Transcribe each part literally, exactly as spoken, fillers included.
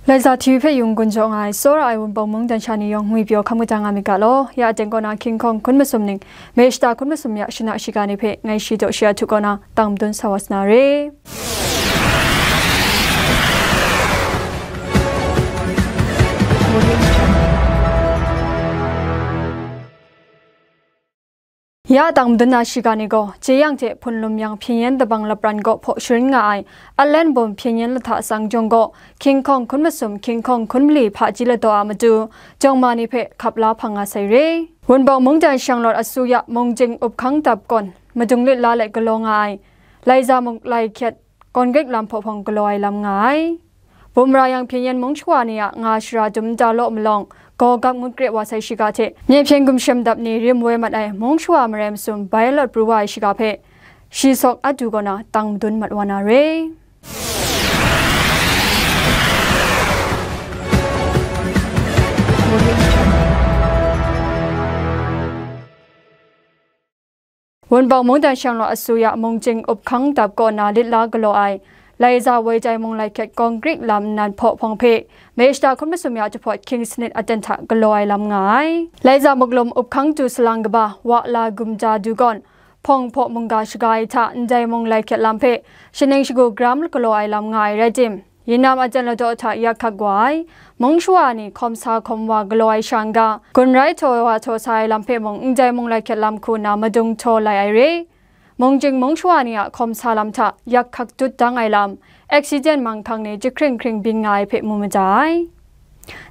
Laiza T V hpe yung gun jaw nga ai, tsawra ai Wunpawng mungdan sha ni yawng ngwi pyaw hkam kata nga myit ga law. Ya teng kaw na King Kong hkun masum ning, Meshta hkun masum ya shana shiga ni hpe ngai shi daw shi a htu kaw na tang madun sa wa sa na re. Ya tang madun na shiga ni gaw, Jeyang hte Hpunlum yang hpyen yen dabang lapran gaw hpaw sharin nga ai, Alan Bum hpyen yen lahta tsang jawng gaw, King Kong hkun masum, King Kong hkun mali hpaji ladaw a matu, jawng ma ni hpe hkap la hpang nga sai re. Wunpawng mungdan shanglawt asuya Mungjing Uphkang dap kawn, madung lit la let galaw nga ai, Laiza muk lai hkyet, Kawngrik lam hpaw hpawng galaw ai lam nga ai. Bumra yang hpyen yen mung shawa ni a nga shara dum nta law malawng, gaw gap ngut kre wa sai shiga hte, myen hpyen gumshem dap ni rim woi mat ai mung shawa marai masum bai lawt pru wa ai shiga hpe, shi sawk a du kaw na tang madun mat wa na re. Wunpawng mungdan shanglawt asuya Mungjing Uphkang dap kaw na lit la galaw ai, Laiza woi tai mung lai hkyet Kawngrik lam nnan hpaw hpawng hpe, Meshta hkun masum ya jahpawt hkying sanit aten hta galaw ai lam nga ai. Laiza muklum Uphkang du salang kaba wa la gumja du gawn, hpawng hpaw mungga shaga ai hta ndai mung lai hkyet lam hpe, shaning shagu gram galaw ai lam nga ai rai tim, Yinam aten ladaw hta yak hkak wa ai, mung shawa ni hkawm sa hkawm wa galaw ai sha n-ga, gun rai htaw wa htaw sa ai lam hpe mung ndai mung lai hkyet lam hku nna madung htaw lai ai re. Mungjing mung shawa ni a hkawm sa lam hta yak hkak dut dang ai lam, accident manghkang ni jahkring hkring byin nga ai hpe mu mada ai.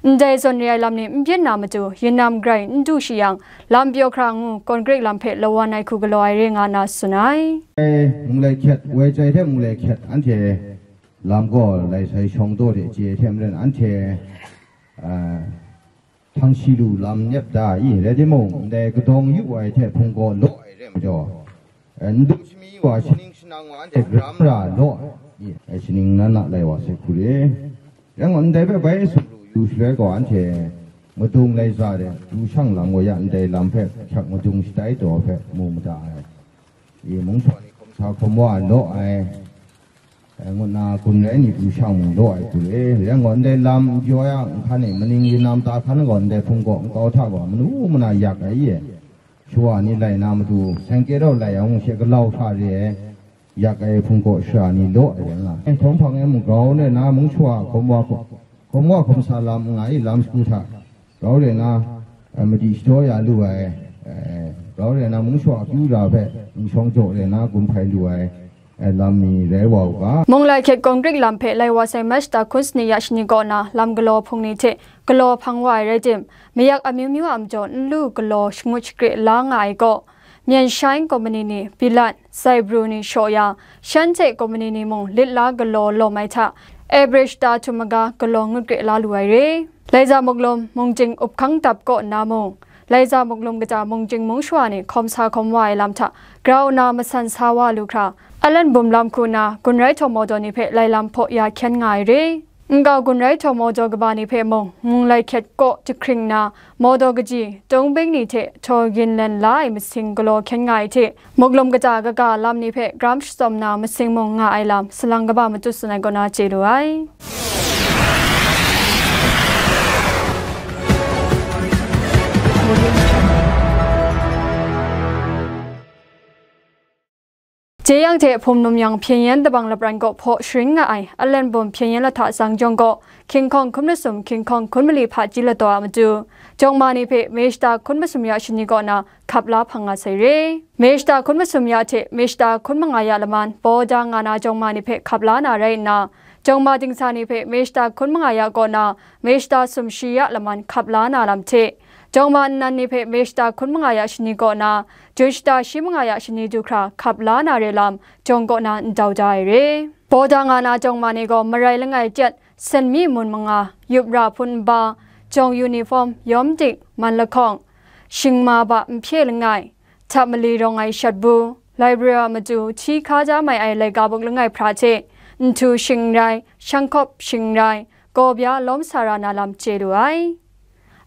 Ndai zawn re ai lam ni n byin na matu, Yinam grai n du shi yang, lam pyaw hkra ngu Kawngrik lam hpe lawan ai hku galaw ai re nga nna tsun ai. Mung lai hkyet, woi tai hte mung lai hkyet, anhte lam gaw lai sai shawng daw de chye hte maren anhte, a, hpang shi lu lam nyep da i, rai timung, ndai kadawng yu ai hte hpung gaw law ai re majaw, e, n dum shami wa, shaning shanang wa anhte gram ra law ai, e, shaning nan na lai wa sai hku re. Rai ngut ndai hpe bai sumru yu shaloi gaw, anhte madung lai za de, du shang lam gaw ya ndai lam hpe hkyak madung shatai taw hpe mu mada ai. I mung shawa ni hkawm sa hkawm wa law ai, e, ngut na gun rai ni pru shang mung law ai hku re. Rai ngut ndai lam n pyaw yang, nhkan e maning yin nam ta hkan gaw ndai hpung gaw nkau hta gaw manu mana yak ai e. Shawa ni lai na matu, seng kye rau lai yang she galau hta re ai, yak ai hpung gaw shara ni law ai rai nga. Hkawm hpang e mung grau re na mung shawa hkawm wa hkawm, hkawm wa hkawm sa lam n nga i, lam shagu hta grau re na, e, madi shadaw ya lu ai, e, grau re na mung shawa akyu ra hpe n shawng jaw re na gun hpai lu ai, e, lam ni rai wa u ga. Mung lai hkyet Kawngrik lam hpe lai wa sai Mashta hkun sanit ya shani kaw na lam galaw hpung ni hte galaw hpang wa ai rai tim, mayak amyu myu a majaw n lu galaw shangut shakre la nga ai gaw, Myen shai kompani ni, Bilat, Saibru ni shaw ya, shanhte kompani ni mung lit la galaw lawm ai hta, average ta htum maga galaw ngut kre la lu ai re. Laiza muklum, Mungjing Uphkang dap kaw nna mung, Laiza muklum kata Mungjing mung shawa ni hkawm sa hkawm wa ai lam hta, grau nna masan sa wa lu hkra, Alan Bum lam hku nna, gun rai htaw mawdaw ni hpe lai lam hpaw ya hkyen nga ai re. Nkau gun rai htaw mawdaw kaba ni hpe mung, mung lai hkyet kaw jahkring nna, mawdaw kaji, tung beng ni hte htaw ginlen la ai masing galaw hkyen nga ai hte, muklum kata kaga lam ni hpe gram shatsawm na masing mung nga ai lam, salang kaba matut tsun ai kaw na chye lu ai. Jeyang hte Hpumnum yang hpyen yen dabang lapran gaw hpaw sharin nga ai, Alan Bum hpyen yen lahta tsang jawng gaw, King Kong hkun masum, King Kong hkun mali hpaji ladaw a matu, jawng ma ni hpe Meshta hkun masum ya shani kaw na hkap la hpang nga sai re. Meshta hkun masum ya hte Meshta hkun manga ya laman, Bawda nga na jawng ma ni hpe hkap la na rai nna, jawng ma dingsa ni hpe Meshta hkun manga ya kaw na, Meshta sumshi ya laman hkap la na lam hte, jawng ma nnan ni hpe Meshta hkun manga ya shani kaw na, Jun shata shi manga ya shani du hkra hkap la na re lam, jawng kaw na ndau da ai re. Bawda nga na jawng ma ni gaw marai langai chyet, sen mi mun manga, yup ra hpun nba, jawng uniform, yawm dik, man lahkawng, shingma ba nhpye langai, htap mali rawng ai shatbu, library a matu hti hka ja mai ai laika buk langai hpra hte, nhtu shing n rai, shang hkawp shing n rai, gaw bya lawm sa ra na lam chye lu ai.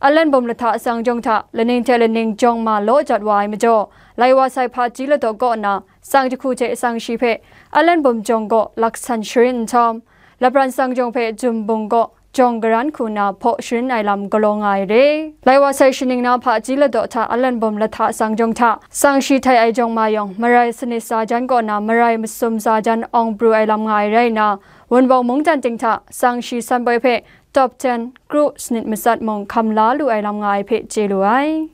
Alan Bum lahta tsang jawng hta, laning hte laning jawng ma law jat wa ai majaw, lai wa sai hpaji ladaw kaw nna, tsang jahku hte tsang shi hpe, Alan Bum jawng gaw laksan sharin nhtawm, lapran tsang jawng hpe Jum Bung gaw jawng garan hku nna hpaw sharin ai lam galaw nga ai re. Lai wa sai shaning na hpaji ladaw hta Alan Bawm lahta sangjawng hta, sang shi htai ai jawng ma yawng, marai sanit sa jan kaw na marai masum sa jan awng pru ai lam nga ai rai nna, Wunpawng mungdan ting hta sang shi san poi hpe top ten kru sanit matsat mung hkam la lu ai lam nga ai hpe chye lu ai.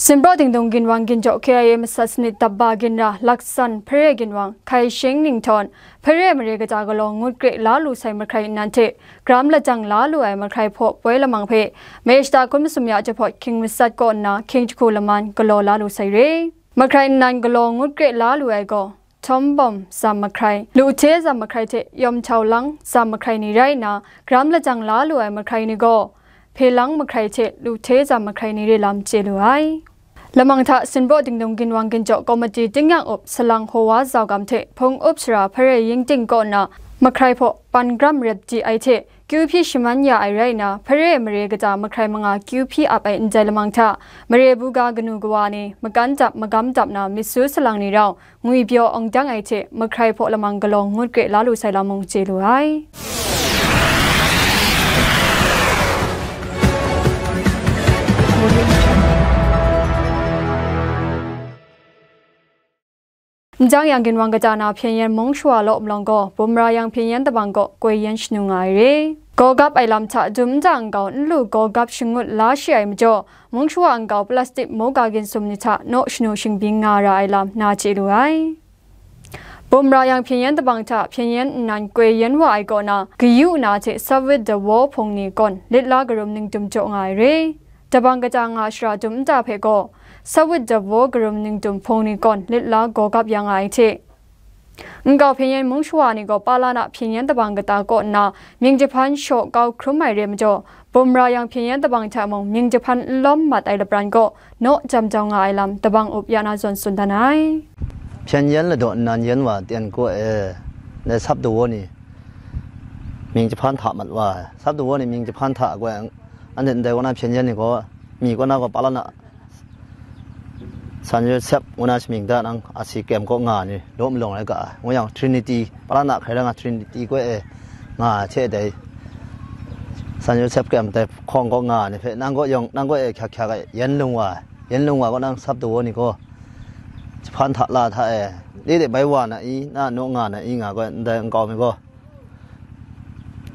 Sinpraw Dingdung ginwang ginjaw K I A masat sanit dap ba ginra laksan hpare ginwang hkai shing ninghtawm, hpare mare kaja galaw ngut kre la lu sai mahkrai nnan hte gram lajang la lu ai mahkrai hpaw poi lamang hpe, May shata hkun masum ya jahpawt hkying matsat kaw nna hkying jahku laman galaw la lu sai re. Mahkrai nnan galaw ngut kre la lu ai gaw, Htawm Bawm zam mahkrai, Lu Hte zam mahkrai hte Yawm Htau Lang zam mahkrai ni rai nna, gram lajang la lu ai mahkrai ni gaw, Hpe Lang mahkrai hte Lu Hte zam mahkrai ni re lam chye lu ai. Lamang hta Sinpraw Dingdung ginwang ginjaw komiti tingnyang up salang Hawa Zau Gam hte hpung up sara Hpare Yingting kaw nna mahkrai hpaw pan gram rep di ai hte kyu hpyi shaman ya ai rai nna, hpare mare kaja mahkrai manga kyu hpyi ap ai ndai lamang hta, mare buga kanu kawa ni makan dap magam dap na myit su salang ni rau, ngwi byaw awng dang ai hte mahkrai hpaw lamang galaw ngut kre la lu sai lam mung chye lu ai. Njang yang ginwang kata na hpyen yan mung shawa law malawng gaw, Bumra yang hpyen yan dabang kaw koi yan shanu nga ai re. Gawgap ai lam hta dum nta nkau n lu gawgap shangut la shi ai majaw, mung shawa nkau plastic moga ginsum ni hta naw shanu shingbyin nga ra ai lam na chye lu ai. Bumra yang hpyen yan dabang hta hpyen yan nnan koi yan wa ai kaw na, kayu na hte sawit dawaw hpung ni kawn lit la karum ningdum jaw nga ai re. Dabang kata nga shara dum nta hpe gaw, sawit dawaw karum ningdum hpung ni kawn lit la gawgap ya nga ai hte, nkau hpyen yan mung shawa ni gaw Palana hpyen yan dabang kata kaw nna mying jahpan shaw kau hkrum ai re majaw, Bumra yang hpyen yan dabang hta mung mying jahpan n lawm mat ai lapran kaw naw jam jau nga ai lam dabang up ya na zawn tsun dan ai. Hpyen yan ladaw nnan yan wa ten kaw e, ndai sap dawaw ni mying jahpan hta mat wa ai. Sap dawaw ni mying jahpan hta gaw, anhte ndai kaw na hpyen yan ni gaw, mi kaw na gaw Palana San Yosep ngu na shamying da nang asi kem kaw nga ni law malawng rai ga ai. Ngu yang Trinity, Palana hkrai ra nga Trinity gaw e nga ai hte dai San Yosep kem dai hkawng kaw nga ni hpe nang kaw yawng, nang kaw e hkyak hkyak e yen lung wa ai. Yen lung wa kaw nang sap dawaw ni gaw jahpan hta la hta e, lede bai wa na i, na naw nga na i nga gaw ndai nkau mi gaw.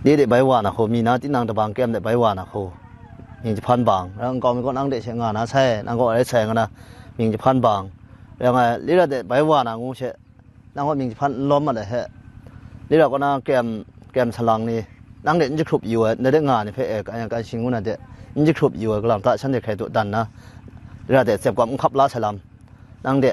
Lede bai wa na hku, mi na tinang dabang kem de bai wa na hku, mying jahpan bang, rang nkau mi kaw nang de she nga na sai, nang kaw rai sai nga na, mying jahpan bang, rang ai, lira de bai wa na ngu she, nang kaw mying jahpan n lawm mat ai he, lira kaw na kem, kem salang ni, nang de n jahkrup yu ai, ndai de nga ni hpe e, kan, kan shing ngu na de, n jahkrup yu ai, galam hta shanhte hkrai dawdan na, lira de tsep gam n hkap la sai lam, nang de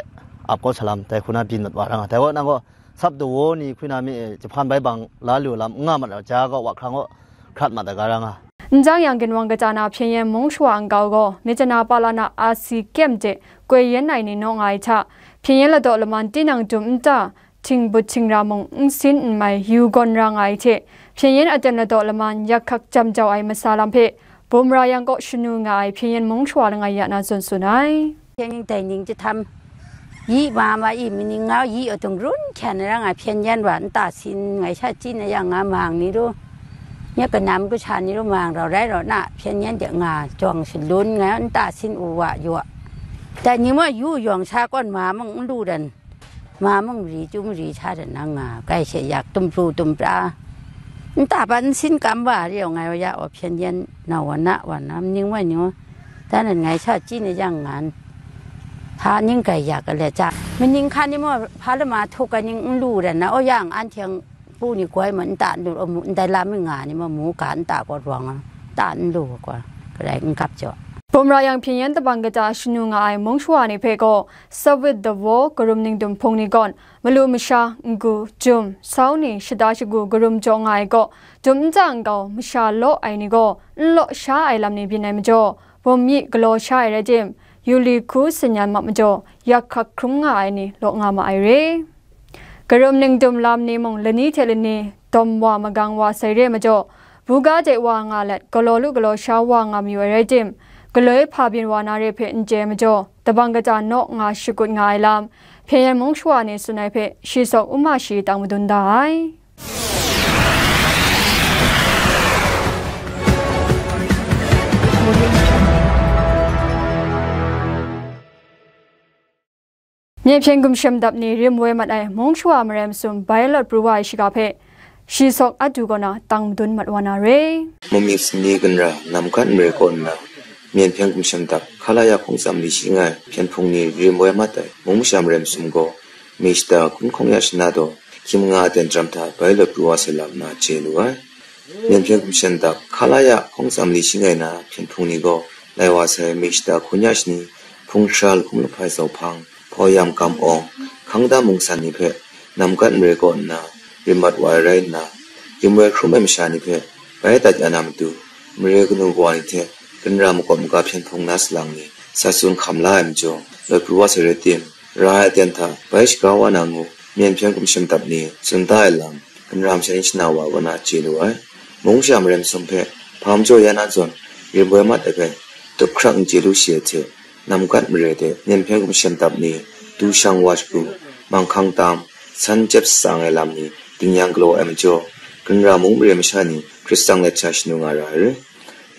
ap kau sai lam, dai hku na byin mat wa rang ai, dai kaw nang kaw, Sap dawaw ni hkui na mi e, jahpan bai bang la lu lam n nga mat ai, ja gaw wa hkrang gaw hkrat mat ai ga ra nga. Njang yang ginwang kata na hpyen yan mung shawa nkau gaw, Myitkyina Palana asi kem de koi yan ai ni naw nga ai hta, hpyen yan ladaw laman tinang dum nta, htingbut htingra mung n sin n mai yu gawn ra nga ai hte, hpyen yan aten ladaw laman yak hkak jam jau ai masa lam hpe, Bumra yang kaw shanu nga ai hpyen yan mung shawa langai ya na zawn tsun ai. Hpyen ning dai ning jahtam, yi ma ma i, mi ning ngau yi aw dung run hkyan ai ra nga hpyen yan wa nta sin ngai sha chyin ai yang nga mang ni ru, nya kanam kasha ni ru mang rau rai rau na hpyen yan de nga jawng shalun nga nta sin u wa yaw. Dai ni ma yu yawng sha kawn ma mung n lu dan, ma mung ri chyum ri sha dan na nga, kai she yak tum pru tum pra. Nta ban sin kam wa ri aw ngai wa ya aw hpyen yan na wa na wa na, ning wa ni wa. Dan nan ngai sha chyi ni yang ngan, hpa ning grai yak a le ja, maning hkan ni maw, hpa lama htuk ai ning n lu dan na, aw yang, anhte pu ni goi ma, nta n lu, amu, ndai lam mi nga ni ma, mu ga nta gaw rawng a, nta n lu gaw, garai n gap jaw. Bawmra yang hpyen yan dabang kata shanu nga ai mung shawa ni hpe gaw, Sawit Dawaw karum ningdum hpung ni gawn, malu masha, n-gu, jum, sau ni, shada shagu karum jaw nga ai gaw, dum nta nkau, masha law ai ni gaw, n law sha ai lam ni byin ai majaw, bum myi galaw sha ai rai tim, yu li hku sanyan ma majaw, yak hkak hkrum nga ai ni law nga ma ai re. Karum ningdum lam ni mung lani hte lani dawm wa magang wa sai re majaw, buga de wa nga let, galaw lu galaw sha wa nga mayu ai rai tim, galoi hpa byin wa na re hpe n chye majaw, dabang kata naw nga shakut nga ai lam, Hpyen Yen mung shawa ni tsun ai hpe shi sawk n ma shi tang madun da ai. Myen hpyen gumshem dap ni rim woi mat ai mung shawa mare masum bai lawt pru wa ai shiga hpe, shi sawk adu kaw na tang madun mat wa na re. Mumyit sini ginra namkat mare kaw nna, myen hpyen gumshem dap hkala ya hkawng tsam li shi ngai hpyen hpung ni rim woi mat ai mung masha mare masum gaw, mi shata hkun hkawng ya shana taw, hkying manga aten jahram hta bai lawt pru wa sai lam na chye lu ai. Myen hpyen gumshem dap hkala ya hkawng tsam li shi ngai na hpyen hpung ni gaw, lai wa sai mi shata hkun ya shani, hpung shara lahkum lahpai zau hpang, hpau yam kam awng, hkang da mungsan ni hpe namkat mare kaw nna rim mat wa ai rai nna, rim woi hkrum ai masha ni hpe bai dat ya na matu, mare kanu kawa ni hte ginra makawp maga hpyen hpung na salang ni sa tsun hkam la ai majaw, lawt pru wa sai rai tim, ra ai aten hta bai shaga wa na ngu, myen hpyen gumshem dap ni tsun da ai lam, ginra masha ni shana wa kaw na chye lu ai. Mung sha maren masum hpe hpa majaw ya na zawn, rim woi mat ai hpe tup hkrak n chye lu shi ai hte, namkat mare de myen hpyen gumshem dap ni du shang wa shagu, manghkang tam, san chyep shatsang ai lam ni ding yang galaw ai majaw, ginra mung mare masha ni hkrit tsang let sha shanu nga ra ai re.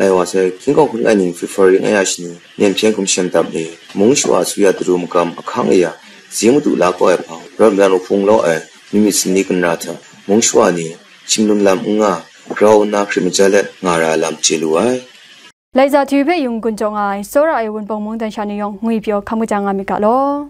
Lai wa sai, hkying hkawng hkun ai ning February nga ya shani, myen hpyen gumshem dap ni, mung shawa asuya daru magam ahkang aya, zing madu la kau ai hpang, rawt madan uhpung law ai, mi myit sini ginra hta, mung shawa ni, shim lun lam n nga, grau nna hkrit maja let nga ra ai lam chye lu ai. Laiza T V hpe yung gun jaw nga ai, tsawra ai Wunpawng mungdan sha ni yawng ngwi pyaw hkam kaja nga myit ga law.